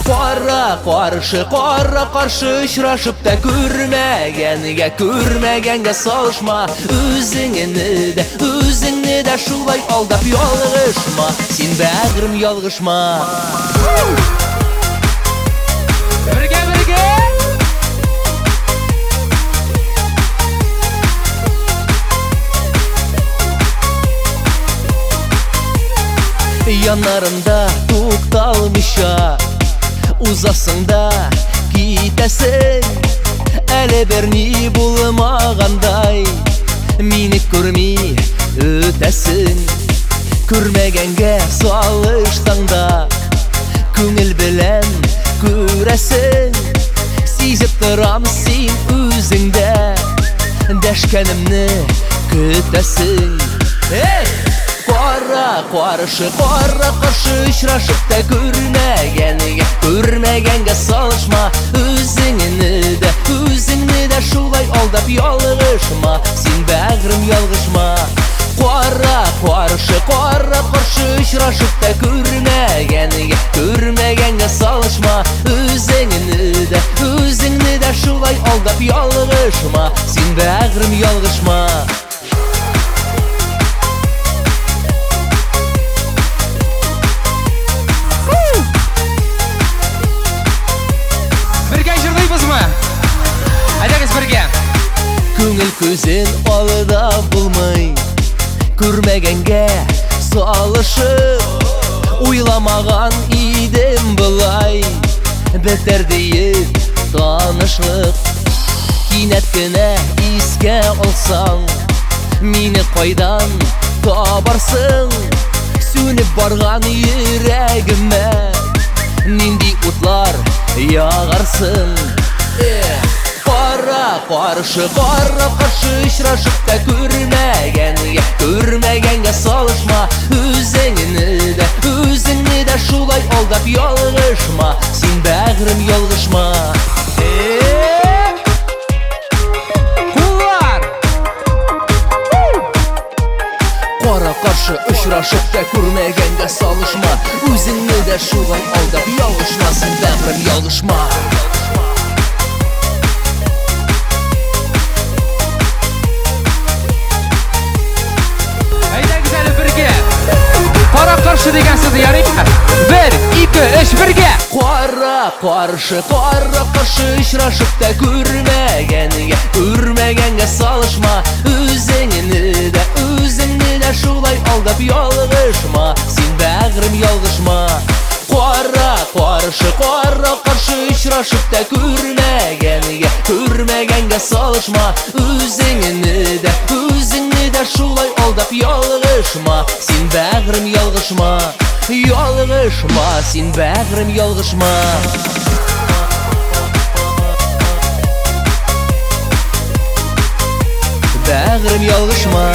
Кара каршы, кара каршы очрашып та күрмәгәнгә, күрмәгәнгә салышма. Үзеңне дә, үзеңне дә шулай алдап ялгышма. Син бәгърем ялгышма. Бергә, бергә! Яннарында тукталмыйча узасың да китәсең. Әле берни булмагандай мине күрми үтәсең. Күрмәгәнгә салышсаң да күңел белән күрәсең. Сизеп торам син үзеңдә дәшкәнемне көтәсең. Эй! Кара каршы, кара каршы очрашып та күрмәгәнгә, күрмәгәнгә салышма. Үзеңне дә, үзеңне дә шулай алдап ялгышма. Син бәгърем ялгышма. Кара каршы, кара каршы очрашып та күрмәгәнгә, күрмәгәнгә салышма. Үзеңне дә, үзеңне дә шулай алдап ялгышма. Син бәгърем ялгышма. Бергә җырлыйбызмы? Әйдәгез бергә. Күңел күзен алдап булмый, күрмәгәнгә салышып. Уйламаган идем болай бетәр диеп танышлык. Кинәт кенә искә алсаң, мине кайдан табарсың? Сүнеп барган йөрәгемә нинди утлар ягарсың? Кара каршы, кара каршы очрашып та күрмәгәнгә, күрмәгәнгә салышма. Үзеңне дә, үзеңне дә шулай алдап ялгышма. Син бәгърем ялгышма. Куллар! Кара каршы очрашып та күрмәгәнгә салышма. Үзеңне дә шулай алдап ялгышма. Син бәгърем ялгышма. Әйдәгез әле бергә. Кара каршы дигән сүз ярыймы? 1, 2, 3, бергә. Кара каршы, кара каршы очрашып та күрмәгәнгә, күрмәгәнгә салышма. Үзеңне дә, үзеңне дә шулай алдап ялгышма. Син бәгърем ялгышма. Кара каршы, кара каршы очрашып та күрмәгәнгә, күрмәгәнгә салышма. Үзеңне дә, үзеңне дә шулай алдап ялгышма. Син бәгърем ялгышма. Ялгышма, син бәгърем ялгышма. Бәгърем ялгышма.